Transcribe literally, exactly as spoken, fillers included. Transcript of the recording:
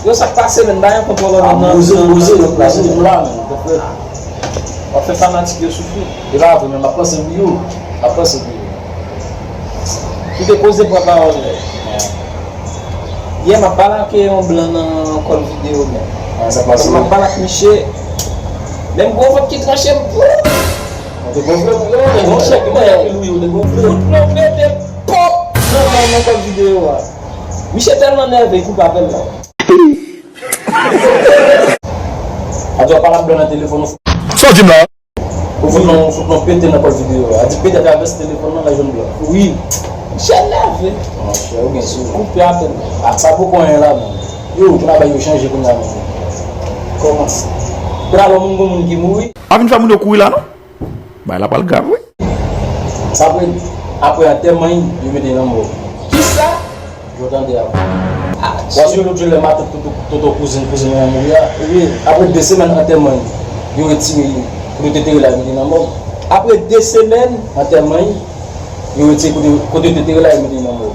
Yo, sa k pase, menm, bay yon kont wòlò nan, nan, nan, nan, nan, nan, nan, nan, w ap fè fanatik yo soufri. E pa vre, men m ap panse pou yo. M ap panse pou yo. Kite koze pran pawòl, men. Yè, m ap balake yon blan nan kòl videyo, men. Ah, sa pase. M ap balake misye. Menm gwo vant ki tranche m. Ou te gonfle, ou te gonfle, ou te gonfle. Kout plon pete, pòp! Nan, nan, nan kòl videyo a. Misye tèlman nève, koupe apèl la. A di w ap pale ak blan nan telefòn ou. Sa w di m la? Ou fout non, ou fout non pete nan kòl videyo a. A di pete travèse telefòn nan, la jwenn blan. Wi. Misye nève. Monchè, ou gen sou. Koupe apèl la. Ah, sa poko anyen la, non. Yo, pou n a bay yo chanje kounye a, non. Kòmanse. Pou n a lò moun, gon moun ki mouri. A vin fè moun yo kouri la, non? Bagay la pral grav, wi. Sa apre, apre antèman, yo mete nan mòg. Kisa? Yo tande a. Ah, w ap sou lòt jou lè matant, tonton, tonton, kouzin, kouzin mwen mouri a. Wi. Apre de semèn antèman, yo retire li. Kote yo te tere la, yo mete nan mòg. Apre de semèn antèman, yo retire kote, kote yo te tere la, yo mete nan mòg.